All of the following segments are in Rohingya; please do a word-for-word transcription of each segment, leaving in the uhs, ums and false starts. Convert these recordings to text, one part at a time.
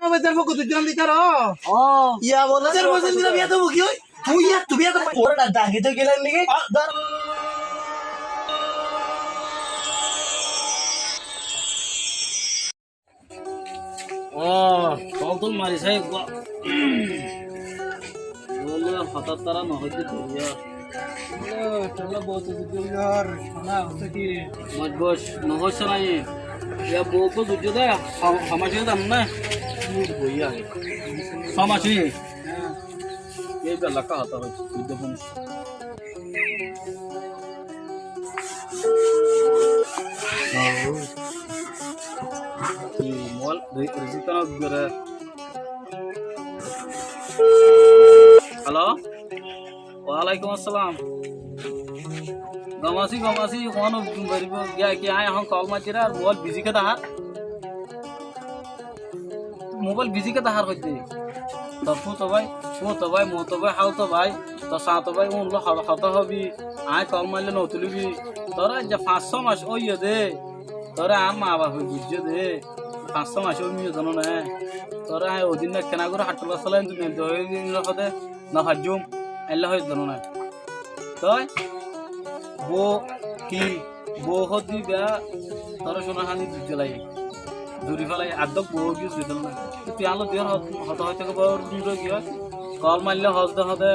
Ó, bezzar fokko tui dilam ditar, ó. Ó. Iya, bolo, bezzar fokko tui dilam, iya to buki ói. Tui iya, tui iya to. Ora da, dagi to gelan niki? Ó, dor. Ó, tol tol mari sai gua. Bole, hotá tara no hoite tui iya. Ó, tolla bou to zujjo yar, na, hote ki? Moj boj, no hoise nai. Iya bou ko zujjo de, ham-, hamashi dam na. Ni boi ya. Hamashi. Há. Ei bela ka hotá hoise, zujjo fun. Ki mol, re-, receive kana gora. Hello? Walaikum assalam. Gom así, gom así, hono gum goribo, giya ki añí ehón kol maijjé ar mobile busy ke dahár. Mobile busy ke dahár hoiddé. Tor futo bái, futo bái, moto bái, háuto bái, tor sañto bái, un loi hotá, hotá hobi, añí kol maille no tulibi. Tor aijja fañs só mac óiye dé. Tore añár maa bafe buijjé dé, fañs só mac ói miyó zano né. Tore añí odin ekkena gorí hattula sala, hintu mel dóri din hode no faijjum, ella hoi zano né. Toi bou ki, bou hodi ba, tore cúna hani dujjé lage. Duri félai, addok bou ki zano né. Tui añálla diyar hot-, hotá hoite bor dun zoi giyói. Kol maille hos de hode,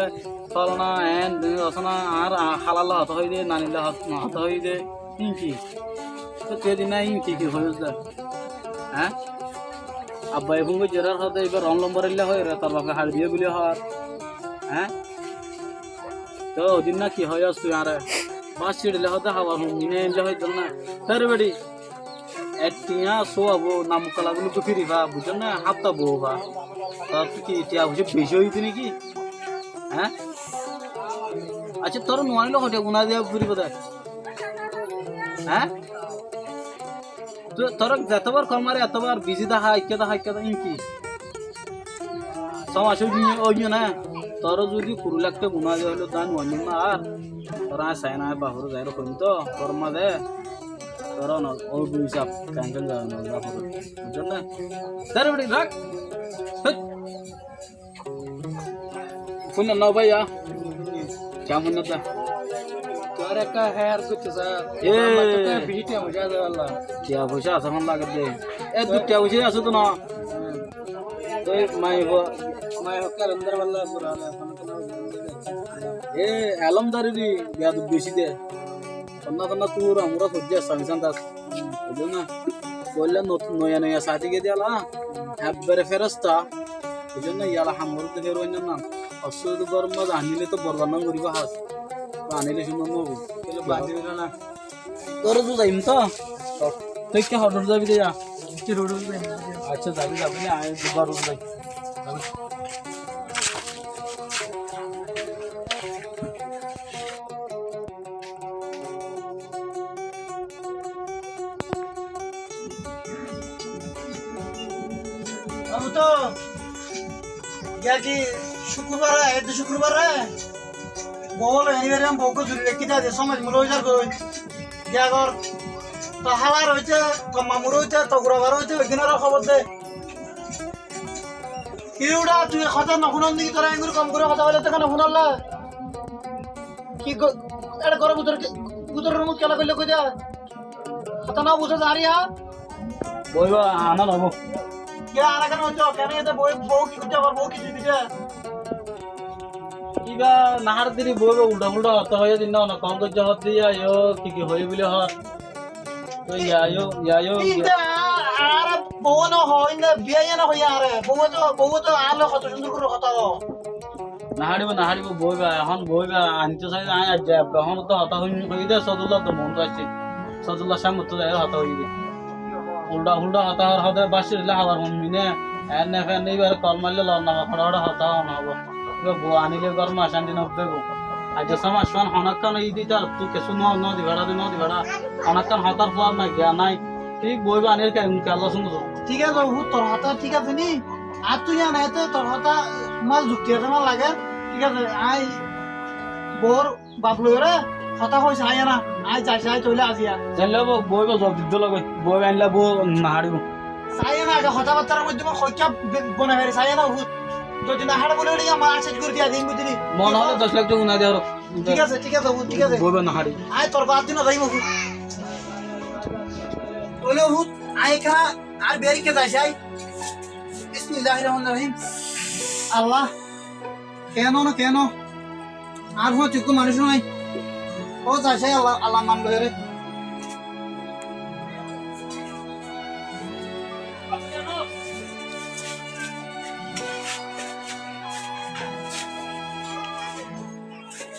folana, en, dun osana, añár, a, halalla hotá hoi de, nanilla hot-, hotá hoi de. Inki? Toi tui edin na inki ki hoiyós de? Há? Abbaye fún goijjé ar hoódde, ibá rong lombor illa hoiyóre, tor bafe haçi diyé buli hoór. Há? Toi odin na ki hoiyós tui añáre? Bas siçile hoódde habar hum mine illa hoiyós de na. Tere beçi. Ek tiya sóa bou nam kala gulu tu firi fa, buijjó na? Hafta bou fa. Tor ki tiya foicá beci óiye de niki? Há? Accá, tor nuwa nile hote guna diya foribo de. Há? Tui, tore zetobar kol mari, etobar busy dahá, ikká dahá, ikká dahá, inki? Só mac óiye, óiye na? Tore zodi kuri lak te guna diya óile dan wanin na ar. Tore añí sai na, añí bafore zaiyóre hoiyum to, tor maze. Tore no, ó boi sab, cancel zai na, bafore. Buijjós na? Tere beçi, rak. Hét. Fúinno no báiya? Kiyá fúinno de? Tor ekka her goitte sa. E. Amar to beci tiya foicá asé balla. Tiya foicá asé fán lage de. E, dui tiya foicá asé to na. Toi mai ho-, mai hokkar andar balla pura na. E, elomdari di, biyadub beci de. Tonna tonna tura mura fojja sami santas. Buijjó na? Bolla not-, noya noya sati ge diya la. Ebbere feresta. Buijjó na? Yala ham gorot de fero oinna na. Osso de gorom maze anile to borbar no goribo has. To anile cúndor no oibo. Tole badi dilo na. Tore to zaiyum to. Tui ki hodor zabi de ya? Ki hodor zabi? Accá, zabi, zabi na, añí dubar hodor zai. Babu to, giya ki cúkurbar, e, edde cúkurbar, e? Bol, e, eni bari am bouko zuri rakí de, de, somaj muro ói zargoi. Giya gor, to hálar óite, to mamur óite, to gurabar óite, oidinar hóbor de. Ki uçá, tui hotá no fúnos niki? Tora enggori kom gori hotá hoile to no fúnolla. Ki go-, ere goro bútore ki, bútore rumot kela goille koi de? Hotá no buzos ar ya? Boiba, ana lobo. Ki ana keno hoito? Keno ete boi, bou ki goijje, amar bou ki di dise? Iba nahar diri boiba ulda ulda hotá hoiye din na, ona kom goijje hotá diya, yo ki ki hoiye buli hot. Toi yayo, yayo, Inta ya. Ar, ar bou no hoi, inta biya ya no hoi are. Bou to, bou to ar loi hoto cúndor gori hotá ho. No haribo, no haribo, boiba, ehón boiba, añí to sai, añí aijja, ehón to hotá hoi, hoi de, Sodullah to mon to aiccé. Sodullah sámne to zai hotá hoi de. Ulda, ulda hotá hor hode, basi rile habar hon mine, enne fenne, ibare kol marile lon na, hotá hotá hon hobo. Iba bou anile gor mac anti no bebo. Aijja só mac fán honokkán id itar tu kessú no, no di fara de, no di fara. Honokkán hotár fuar nai, giyan nai. Thík boiba anir ke, ke Allah sunno. Thík asé, hu tor hotá thík asé ni? Ar tui ya nai te tor hotá mal zukti asé mal lage. Thík asé, añí bour baf loiyóre hotá hoi sai na. Añí zai sai toile aziya. Zainle bo, boiba zob didde lage. Boiba añílla bo no haribo. Saiyó na, age hotábattar moiddé hoikká be-, bonai fari saiyó na, hut. Zodi no haçe buli óile añáre céc gorí diya din, buzili? Mone hoile doc lak taka unai de aro. Thík asé, thík asé, hut, thík asé. Boiba no haçe. Añí tor baade no zaiyum, hut. Óile hut, añí ekkán ar biyar ikká zai sai. Bismilláhir rohmánir rohím. Allah. Keén no, keén? Añár fúañti ekkú manúic nái. Ó zai sai Allah, Allar nam loiyóre.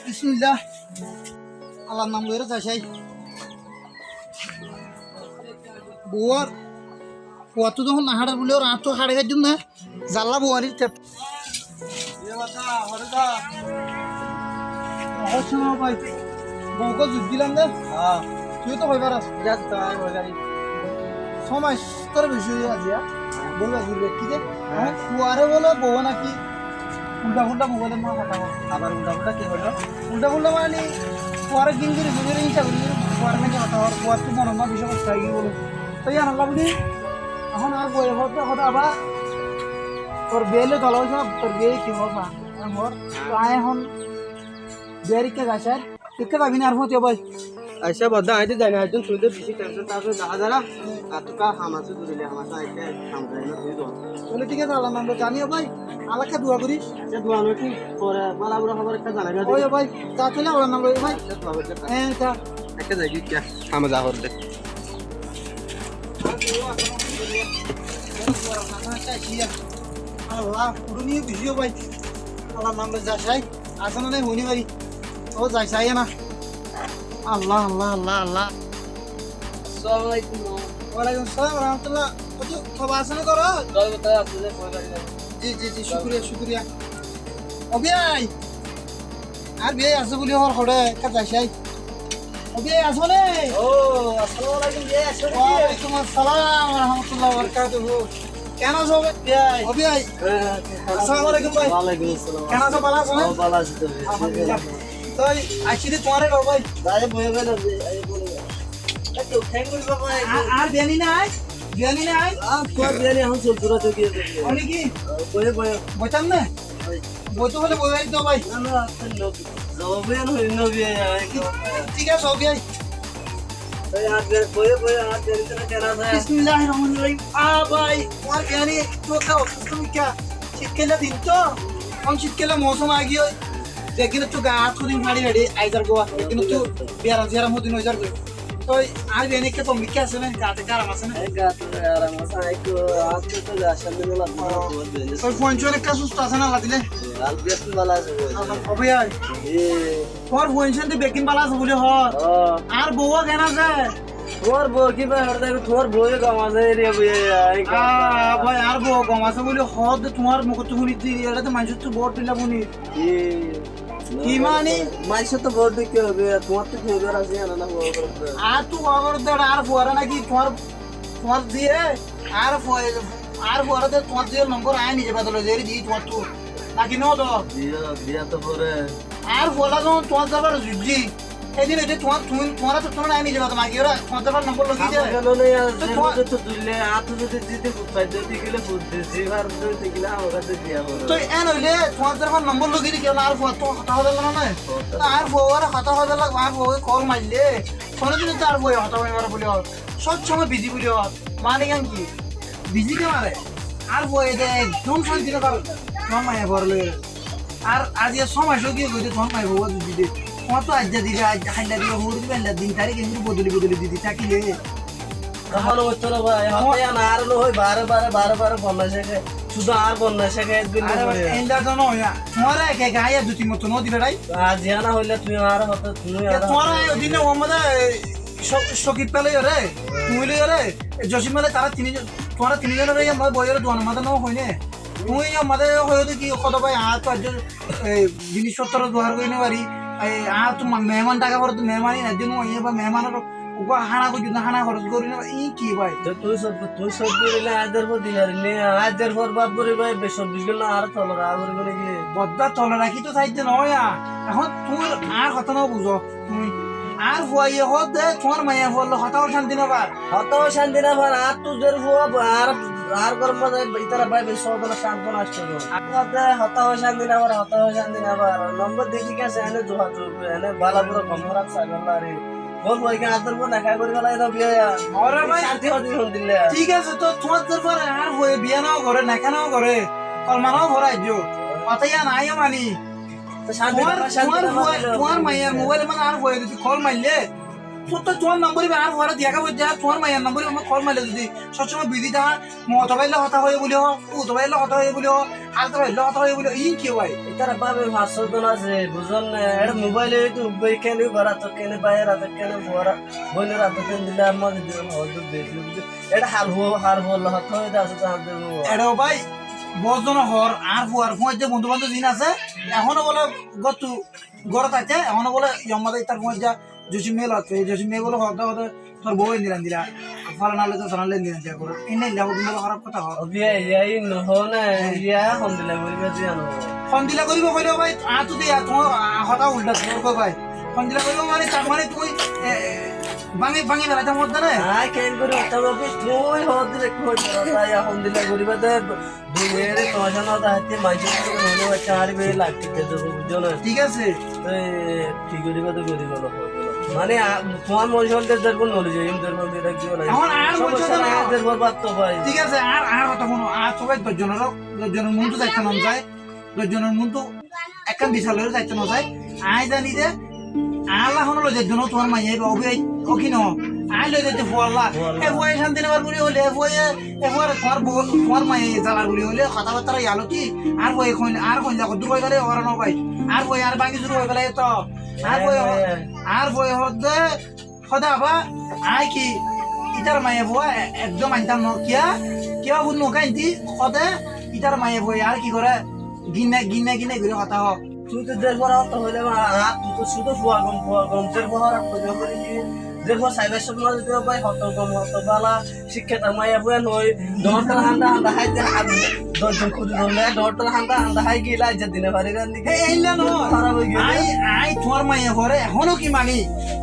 Bismillah. Allar nam loiyóre zai sai. Bouwar, fuattú zehón no haçer buli, ar añáttu haçe gaijjum na. Zalla bou aní tep. Ye bata, hore da. Hoiccé no bái. Bou gó zuk dilam de. Há. Tui to hoi faros. Thík asé, to añí hoi fari. Só mac tor beci óiye aijja. Bou gó zuk dekí de. Há. Há, fuare bole bou naki. Ulda fulda mobile ma hotá hoó. Abar ulda fulda ki hoilo? Ulda fulda mani fuare gingiri gingiri insa gori fuare naki hotá hoó. Fuattú mono ma beci hosto ói giyói bole. Toi yían olla buli, ehón añár bouye hoódde, hoódde, "Abá, tor biyai loi tola óiye, tor biyai ki hoó fa?" Ehón hoór, "To añí ehón biyar ikká zai sai, ikká zaibi né añár fúañti bái?" Accá, baad de añí de zai no, ekzon tuñí de beci tension, tar fore dahá zar na, ar tuáñr ham asé, zoruri ham asé, añí de ham zai no, tuñí de. Tóile thík asé, Allar nam loi zai no bái, añáre ekká dua goris. Accá, dua no ki, fore bála bura hóbor ekká zanaiba de. Ói bái, za tóile Allar nam loi bái. Accá, dua goris. Hé, za. Ekká zai giyé, ekká ham za hoór de. Allah, uçí niye buzíyo bái. Allar nam loi zai sai. Asé né nai hoói no fari. Ó zai sai na. Allah, Allah, Allah, Allah. Assalamu alaikum. Walaikum salam wa rahmatullah. Ó to, toba asé né górot? Górot asé de, boi bari. Ji, ji, ji, cúkuriya, cúkuriya. Ó biyai. Añár biyai asé buli hoór hoçé, ekká zai sai. Ó biyai, asó né? Ó, assalamu alaikum, biyai, asó né? Walaikum assalam wa rahmatullahi wa barakatuhu. Keén asó biyai? Ó biyai. Hé, hé, hé. Assalamu alaikum bái. Walaikum assalam. Keén asó, bála asó né? Ó, bála así to biyai. Alhamdulillah. Toi, aiccí de tuáñre loi bái. Bái, boi bái na, biyai, boi bái. Ei to, keén gorí bái? A-, añár biyani nái? Biyani nái? A, tuáñr biyani ehón soltúra to giyé. Ói niki? Boi, boi. Boitam né? Boi. Boito hoile boi fari to bái. Na, na, no, no, biyai, no, no, biyai, ai, thík, thík asé, ó biyai. Boi, ar biyai, boi, boi, ar biyai, tóra keén asé? Bismillahir rohmánir rohím. A bái, tuáñr biyani to ekká osustó mikká. Cítkalla din to. Ehón cítkalla mousóm aigiyói. Beggúnottu gaa át hodin fári fári aizar goi. Beggúnottu biyaram siyaram hodin óizar goi. Toi añár biyani ekká tom mikká asé né? Gaat ekká aram asé né? Hé, gaat aram asé, añí to, añáttu to gaa cánti no lage, ó. Toi fuain cúain ekká susto asé né Allah dile? Hé, Allah beci bála asé, boi. Ó biyai. Hé. Tuáñr fuain cúain de beggín bála asé buli hoór. Ó. Añár bou keén asé? Tuáñr bou ki bái, hoçé táibo, tuáñr bou gom asé, ere boi, ai, gom asé. A, bái, añár bou gom asé buli hoór de tuáñr mukóttu fúni de, ere de maincóttu bout dhilla fúni. Ki? Ki mani? Maincóttu bout dhilla ki óibo, tuáñttu ki óibo, asé na, na, hoór de. Añáttu hoór de, añár fuare naki tuáñr, tuáñr diye, añár fuare, añár fuare de tuáñr diye nombor añí nize bade loi zaiyóre di tuáñttu. Naki no do? Diya, diya to fore. Añár fualla zehón tuáñr zar fare zuijjé, hédin óite tuáñr, tuáñr, tuáñr áto tuáñr añí nize bade magiyóre, tuáñr zar fare nombor logi de. Añár fualla no, no, ya, to tuáñr, to dille, añáttu zodi dite fut faidde, dikile fut disi, far dikile amar hañse diya fore. To en óile tuáñr zar fare nombor logi de kiyólla, añár fuattú hotá hoibar lage na? Hotá. To añár fuare hotá hoibar lage, añár fuare kol maille, honodin to añár fuare hotá hoibar buli hoór. Sob somoi bizi buli hoór. Mane yián ki? Bizi ke mare? Añár fuaye de ekdom cánti no fare, tuáñr maiyafuare loi. Ar aijja só mac ói giyói de tuáñr maiyafua zudi de. Tuáñttu aijja diba, aijja hailla diba, hoóri diba, hailla din tarik engori bodoli bodoli di di tákile. Ehón óito no bái, ehón to yián ar no hoi, bare bare, bare bare bonnai céke. Cúdu ar bonnai céke, ek din. Are bái, endilla to no hoi na. Tuáñra eke eke aiyóre dui tin motto no diba dai? Aijja no hoile tui ar hotá, tui ar. Tuáñra oi din Muhammad, e, Sho-, Shokib bái loiyóre, tui loiyóre, e, Josim bái loiyóre, tará tin zon, tuáñra tin zon ore, e, moi boiyóre duan mazé no hoi ne. Tui yó mazé hoiyó de ki hoto bái, añár to aijja, e, jinis fottor duar gorí no fari. E, añár to ma-, meheman táka fore to meheman in aijja no aiyé ba meheman or uggwá hána goijjó na, hána horos gorí no fari, i ki bái? To tui sob, tui sob goríle añár for di fari ne, añár for baf gorí bái, be sob goríle añár tolora gorí bái ne ki? Bodda tolora ki to saidde no ya. Ehón tui añár hotá no buzo, tui. Añár fuaye hoódde tuáñr maiyafuar loi hotá hoói cánti no far. Hotá hoói cánti no far, añáttu zer fua, añár, añár góror mazé ítara bái bái sózon asé, cánti no asé. Añáttu hoódde hotá hoói cánti no far, hotá hoói cánti no far. Nombor di, thík asé, ene zuhazug, ene bála bura gom hóraf saibálla re. Gól fuaye ki añáttu fua neká gorí félaiye no biya? Añára bái cánti hoódde hondilla. Thík asé, to tuáñr zer fare añár fuaye biya no goré, neká no goré, kolma no foráiyo. Hotá yián aññí yó mani. Tuáñr, tuáñr fuaye, tuáñr maiyar mobáil ot añár fuaye zodi kól maille, tuáñr, tuáñr nombor ibá añár fuare diya ká foijjé, tuáñr maiyar nombor ibá añár kól maille zodi sob somoi bizi táke, Moto báilla hotá hoiye buli hoó, Uto báilla hotá hoiye buli hoó, Alto báilla hotá hoiye buli hoó, iín kiyé bái? Ítara bábe fañs só zon asé, buzón né, eçé mobáil ot uggúa kene, bára to kene, báiyar to kene, fuara, boinor to kene dile, ammá zodi hoó, zodi beci buzí. Eçé har fua, har fua loi hotá hoiyé de asé, to har fua. Eçé bái, bóut zone hoór, añár fuar fuañijja bondú bandóp ziín asé, ehóno bóle górtu Górot aiyé, ehóno bóle yomma de ítar fuañijja Jocim miya loi, Jocim miya bóle hoódde hoódde tor bou endilla endilla, falana loi to falana loi endilla endilla goré. Endilla endilla hoódde bóle hóraf hotá hoó. Ó biya, iya, í no hoó na, iya hondilla goríba de yían. Hondilla goríba hoilé bái, añáttu de yían tuáñr hotá ulda goríba bái. Hondilla goríba mane, tar mane tuñí, e, e, báñgi, báñgi felaitám hoódde né? Añí keén gorí hoitám, ó biya, tuñí hoódde de ki hoitám, hondilla goríba de. Duniyar e tamacá no deháite, maincór loi mone hoiccé, añáre bái lagti de zaibo, buzó né? Thík asé. Te ki goríba de goríba no. Mane, a, tuáñr moicól de zerfua noli zaiyum, zerfua de rakíyo na. Ehón añár moicól de no. Zerfua bát to bái. Thík asé, añár, añár hotá fúno, añár to bái doc zonor, doc zonor muúntu zaito mone zai, doc zonor muúntu ekkán bisar loi zaito no zai. Aññí zani de, añálla honó loi zaito no, tuáñr maiya ibá, ó bái, ó ki no? Aññí loi zaito fualla. Fualla. E fuaye cánti no far buli hoilé, e fuaye, e fuare tuáñr bou, tuáñr maiya zalar buli hoilé, hotábattá yalo ki? Añár fuaye hoin, añár hoilla hoddúr hoi félaiye, óra no bái. Añár fuaye añáre báñgi zuri hoi félaiye to. Añár fuaye, añár fuaye hoódde, hoódde abá, aññí ki ítar maiyafua e-, ekdom aintám no, kiyá, kiyá buzó no, kainti hoódde ítar maiyafuaye añáre ki goré, gínna, gínna, gínna gorí hotá hoó. Tui to zerfua hotá hoilé, ma, a, tui to cúde fua gom, fua gom, zerfua hóraf hoilé, zerfua saibar somot de bái hoto gom, hoto bála, cíkketa maiyafua noi, dóñr dóñr hánda hánda hái de, hán-, doc zon kuri dóilla, dóñr dóñr hánda hánda hái giyói, laijja di no fari, randi. Hé, éilla no. Hóraf ói giyói. Aññí, aññí tuáñr maiyafuare ehóno ki mani?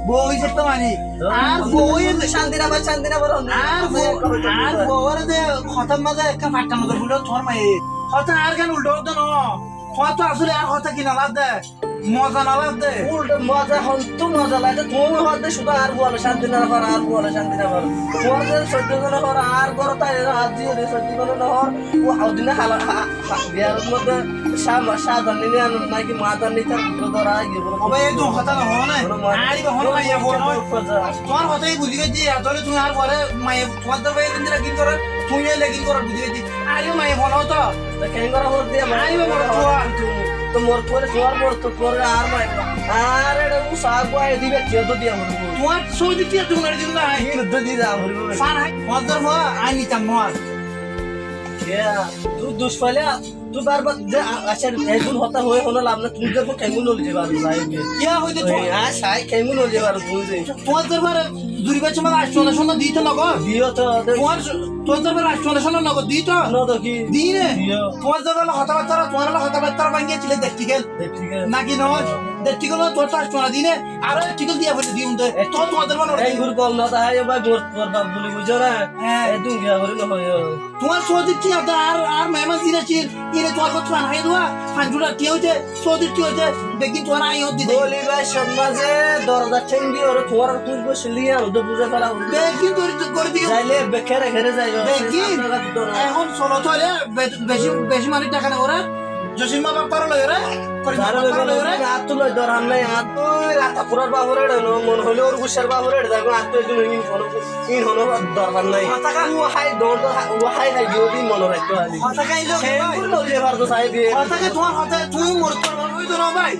Bou hísabe mani. Añár bou hísabe cánti no far, cánti no far, añár bou, añár bouware de hotár mazé ekkán fatta no dóre buli tuáñr maiyaye. Hotá añár gán ulda hoódde no. Tuáñr to asóle añár hotá ki no lage de? Moza no lage de? Ulda moza, hontú moza lage. Tuñí hoódde cúde añár fualle cánti no far, añár fualle cánti no far. Tuáñr de soiddo zone hoór, añár górot aiyóre, añár ziyóre soiddo zone no hoór. Ó, ó dine hala, ha, ha, biyar modde cá, cá zanni ne, ano naki ma zanni, tar bútore dóra aigiyói. Ó bái, e dun hotá no hoó na. Hono ma-, añár ibá hono maiya hono. Tuáñr hotá buzí faijjí, tóile tuñí añár fuare maiya, tuáñr dór bái endilla gín gorór, tuñí endilla gín gorór buzí faijjí. Añár ibá maiya hono to. Te keén gorá hoór de, añár ibá boro tuá. To mor tuáre, tuáñr mor to tuáre añár maiya. Añár eçé usa agua e diba, tiya to diya foribo. Tuáñr sóudir tiya tuáñre dibo na. Ín to diya foribo. Fán hái, tuáñr dór fua, añí nitam no ar. Kiyá? Tui duc faile, tui barbar de, a-, accá, eddún hotá hoói hono laf nái, tui de keéngorí noli zaiba, sai de. Kiyá hoói de tui? Oi, a, sai, keéngorí noli zaiba tui de. Tuáñr de bare duri bacce mane añctolic ana nogod dito? Diyo to, de. Tuáñr, tuáñr de bare añctolic ana nogod dito? No, de ki? Di ne? Diyo. Tuáñr de bare hotábattá, tuáñr hotábattá báñgi accíl de ek tikal. Ek tikal. Naki no? Há. De ek tikal no, tuáñr to añctolic ana di ne? Aró ek tikal diya foijjé diyum de. Ek tikal. Tuáñr de bare. Ei gurú gom no, de, hai, ó bái, mor, mor baf buli buijjó na? Há. Eddún giya gorí no hoiyó. Tuáñr sóudir tiya de ar, ar meheman zin accíl, ire tuáñr gor fán hái duwa, fán jura tiya óite, sóudir tiya óite, beggín tuáñre aññí ót di de. Boli bái, cót mazé doc házar théng di ore tuáñr ar tui gossíl de, añáre buzái fela foribo. Beggín tori gorí di. Zaile bekkére kére zaiba. Beggín. Ehón solo tóile be-, beci, beci manúic dahá no goré. Josima bafore loi ore, Korima bafore loi ore. Añáttu loi dorhar nái, añáttu Atakurar bafore eçé no, mone hoilé Urgucár bafore eçé zaibo, añáttu eddún ín hono, ín hono dorhar nái. Hotá ká? Ú hái dor, ú hái hái giyói de mone raikko hali. Hotá ká ín loi ore bái? Keéngorí loi zai farto sai de. Hotá ká tuáñr hotá, tuñí mor tuáñr bafore to no bái.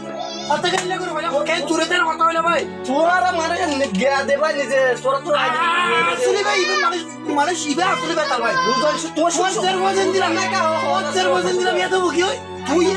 Hotá ká ín loi ore bái? Keén tuáñr tar hotá hoilé bái? Tuáñra mane giya de bái nize, tuáñra to age. Asóle bái, ibá manúic, manúic ibá asóle bái tal bái. Buzó, tuáñr, tuáñr zerfua zendilla, tuáñr zerfua zendilla biya de buki ói. Tui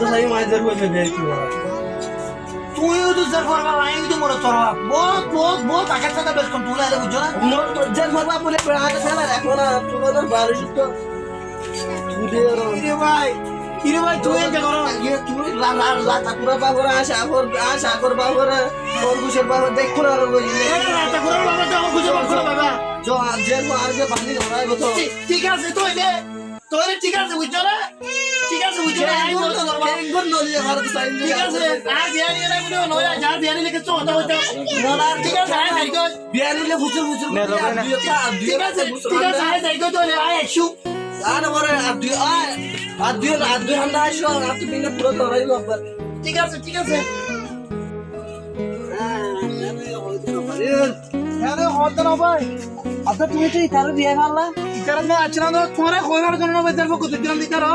Hoódde saiyó, añí zer foijjum biyai ki hoó? Tuñí yó to zer forba, añí yó to morot forba. Bout, bout, bout ager sáte bes kom tuñí aile buijjó na? Morot zer forba buli, añí to félar ekón ar tuñí to baric to. Tuñí aro. Kire bái, kire bái, tuñí enke goró? Iye, tuñí la, la, la, takurar bafore, añí sagor, añí sagor bafore, horgocor bafore, dekkó na aro buli. Ere, la, takurar bafore, horgocor bafore, baba. Jo, ar zer, ar zer bani horai boto. Thí-, thík asé, tuñí de. Tóile thík asé, buijjó na? Thík asé, buijjó na? Añí morot forba. Thík asé, añí biyani ere buli, no, añí biyani leke chó, hotá hoitó. Thík asé, añí zaigói. Biyani le fusur fusur. Thík asé, thík asé, añí zaigói, tóile añí aiccí. Ar bore ar dui, ar, ar dui, ar dui handa aiccí, ar tui bine fura dorai lo ekbar. Thík asé, thík asé. Ere, hoódde no bái. Accá, tuñí to itaré biyai félailla. Itaré no, accá, no, tuáñre hoibar zonno no bái, itar fokko tui dilam de itaré.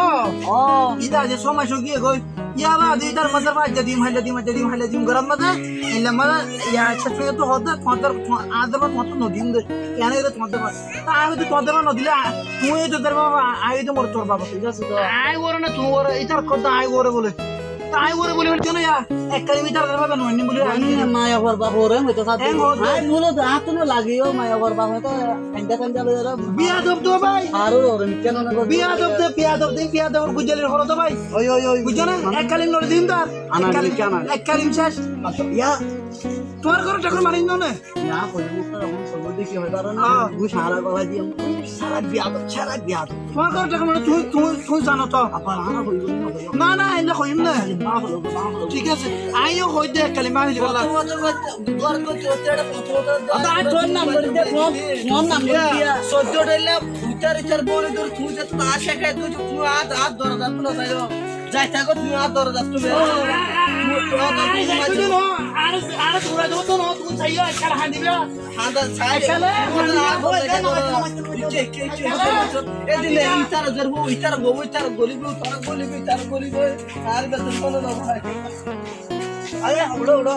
Ó. Ita aijja só mac ói giyé goi. Yar bade itar mazé aijja dim, hailla dim, aijja dim, hailla dim, gorat mazé. Eilla mazé, ya, accá, tuñí to hoódde, tuáñr, tuáñr, añár dorbar tuáñr to no dim de. Kiyá no, ere tuáñr dorbar. Tá añí to tuáñr dorbar no dile, a, tuñí to dorbar, a, añí to morot forba, thík asé to. Añí uore na, tuñí uore, itar hoódde añí uore bóle. Añí uore bóli hoiccó na ya, ek kalim itar dorbar no anim bóli. Mane, maiyafuar baf uore hoito sá de. Añí hoódde. Añí bóli de, añáttu no lagiyó, maiyafuar baf uore to, kanda kanda loi aro. Biyadob de bái. Aro uore, kiyá no, no, biyadob de, biyadob de, biyadob or gujjalir horo de bái. Oi, oi, oi. Buijjó na? Ek kalim no dim dar. Ana, ek kalim, ana. Ek kalim céc. Ya. Tuáñr górot ekón manúic no né? Na, hoibo, hoibo, hoibo, deki hoibar na. Ah. Mui sára gólai diyum. Sára biyadob, sára biyadob. Tuáñr górot ekón mane tuñí, tuñí, tuñí zano to. Abar añára hoibo na, hoibo. Na, na, ende hoiyum na. Thík asé. Añí yó hoóidde, kalima hoile bála. Abar añí tuáñr nambor diya, tuáñr, tuáñr nambor diya. Soddo dhailla, itar, itar bóli dóri, tuñí zeto añáre cekái dóri, tuñí añár, añár dorozat no zaiyó. Zai táko tuñí añár dorozat tuñí. Tuñí, tuñí añár dorozat tuñí. Añáre, añáre, añáre tuñí añár dorozat tuñí. Tuñí saiyó, ekkán hañdiba. Hañda sai. Ekkán hañdiba. Tuñí añár dorozat tuñí. Icce, icce, icce, icce. Edin de itar zerbo, itar gobo, itar golibo, itar golibo, itar golibo. Ar beton kono no bhai. Are, uço, uço.